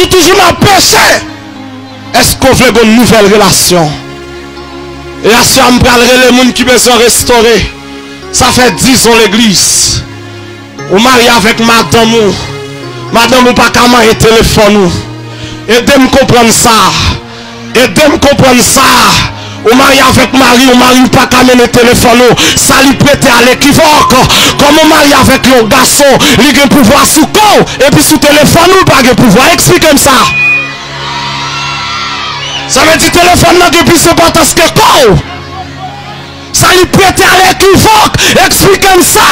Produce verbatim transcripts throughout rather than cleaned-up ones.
Ou toujou nan peche. Èske w vle gen yon nouvèl relasyon? E aswè a, m pral rele moun ki bezwen restore. Sa fè dizon legliz. Ou marye avèk madanm ou. Madanm ou pa ka manyen telefòn ou. Ede m konprann sa. Ede m konprann sa. Ou marye avèk mari w, mari w pa ka mennen telefòn ou. Sa li prete a lekivòk. Kòman w marye avèk yon gason, li gen pouvwa sou kò w, epi sou telefòn ou, l pa gen pouvwa? Eksplike m sa. Sa vle di telefòn nan gen plis enpòtans ke kò w. Sa li prete a lekivòk? Eksplike m sa.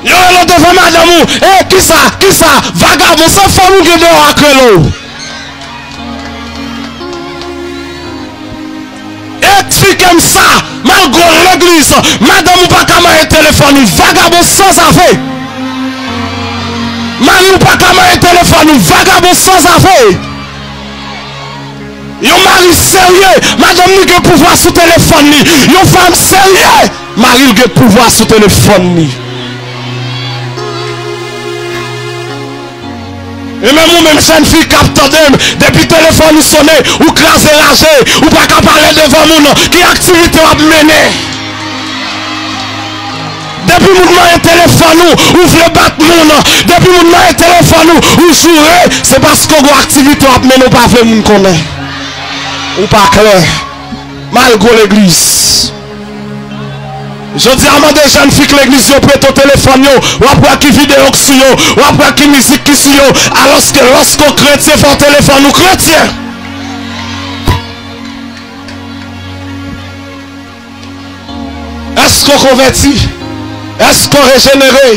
Yo rele w devan madanm ou. E kisa, kisa, vagabon, se fanm ou gen deyò a k rele w. Eksplike m sa. Malgre w legliz, madanm ou pa ka manyen telefòn ou, vagabon sanzave. Mari w pa ka manyen telefòn ou, vagabon sanzave. Yon mari serye, madanm li gen pouvwa sou telefòn li. Yon fanm serye, mari l gen pouvwa sou telefòn li. E menm ou menm jèn fi k ap tande m, depi telefòn ou sonnen, ou kraze raje, ou pa ka pale devan moun, ki aktivite w ap mennen? Depi moun manyen telefòn ou, ou vle bat moun. Depi moun manyen telefòn ou, ou joure. Se paske w gen aktivite w ap mennen, ou pa vle moun konnen. Ou pa klè. Malgre w legliz. Jodi a, mande jèn fi k legliz yo prete w telefòn yo. W ap wè ki videyo k sou yo. W ap wè ki mizik ki sou yo. Alòske lòske w kretyen, fò telefòn ou kretyen. Èske w konvèti? Èske w rejenere?